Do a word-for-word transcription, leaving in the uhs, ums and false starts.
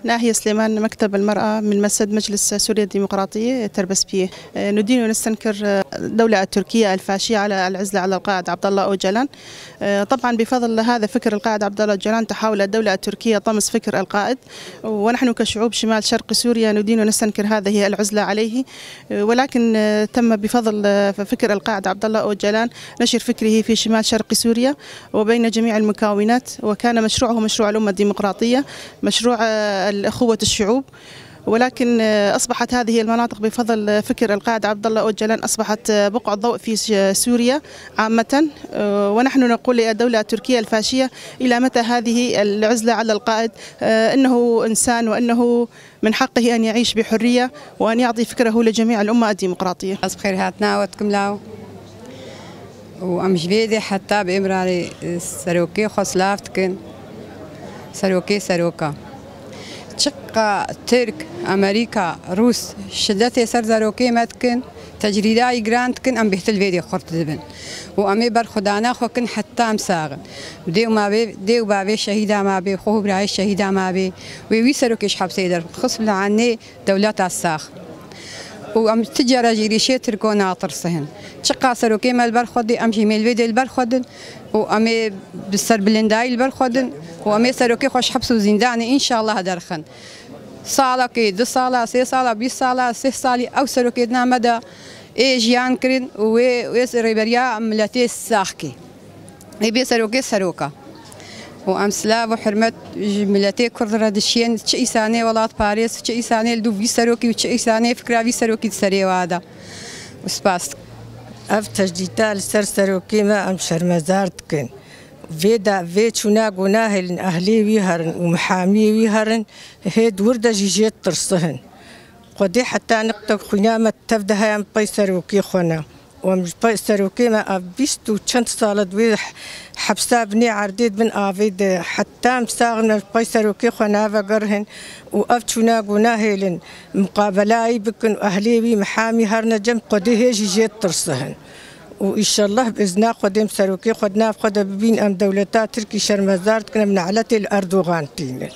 ناهية سليمان، مكتب المرأة من مسد مجلس سوريا الديمقراطية، تربسبية. ندين ونستنكر الدولة التركية الفاشية على العزلة على القائد عبد الله أوجلان. طبعًا بفضل هذا فكر القائد عبد الله أوجلان تحاول الدولة التركية طمس فكر القائد، ونحن كشعوب شمال شرق سوريا ندين ونستنكر هذه العزلة عليه، ولكن تم بفضل فكر القائد عبد الله أوجلان نشر فكره في شمال شرق سوريا وبين جميع المكونات، وكان مشروعه مشروع الأمة الديمقراطية، مشروع، آه، الأخوة الشعوب. ولكن، آه، أصبحت هذه المناطق بفضل فكر القائد عبد الله أوجلان أصبحت، آه، بقعة ضوء في ش-، سوريا عامة. آه، ونحن نقول للدولة التركية الفاشية: إلى متى هذه العزلة على القائد؟ آه، إنه إنسان وإنه من حقه أن يعيش بحرية وأن يعطي فكره لجميع الأمة الديمقراطية. Ez bi xêr hatina we dikim law. û em ji vê dê heta bi Îmralî, e, serokê xwe silav dikin. Serokê seroka. Çiqa Tirk, Amerîka, Rûs şidetê ser serokê me dikin, tecrîdayî giran dikin, em bêhtir li vê dê xurt dibin. Û em ê berxwedana xwe kin heta em sax in. Dê û mavê, dê û bavê şehîda mabê, xwe û birayê şehîda mabê. Wê wî serokê ji hepsê derxist, bi leanê dewleta sax. Û em ti cara jî êrîşê Tirko natirsin. Çiqa serokê me li ber xwe dê, em jî mêl vê dê li ber xwe din û em ê bi serbilindayî li ber xwe din û em ê serokê xwe ji heps û zîndanê înşallah derxin. Salekê, du sala, sê sala, bîst sala, sih salî ew serokê dina me de ê jiyan kirin û wê, wê rêberiya miletê sax kê. Ê bê serokê seroka. Û em silav û hurmet ji miletê Kurd re dişiyên, çi îsanê welatparêz, çi îsanê li dû vî serokî û çi îsanê fikra vî serokî di serê wa de. Û spas dikim. Ev tecrîta li ser serokê me em şermezar dikin. Vê de, vê çûna gunahê li ehlê wî herin û mihamiyê wî herin, hê di wir de jî jê tirsihin. Xwedê heta niqtek xwîna me tev de heye em pey serokê xwe ne. Û em ji pey serokê me ev bîst û çend sal e di wê hepsa binê erdê di bin avê de. Heta em sax in, em ji pey serokê xwe navegerihin û ev çûna gunahê lin muqabelayî bikin û ehlê wî mihamî herine cem Xwedê hê jî jê tirsihin. Û îşellah bi izna Xwedê em serokê xwe di nav xwe de bibîn, em dewleta Tirkî şermezar dikin, em ne'letê li Erdogan tînin.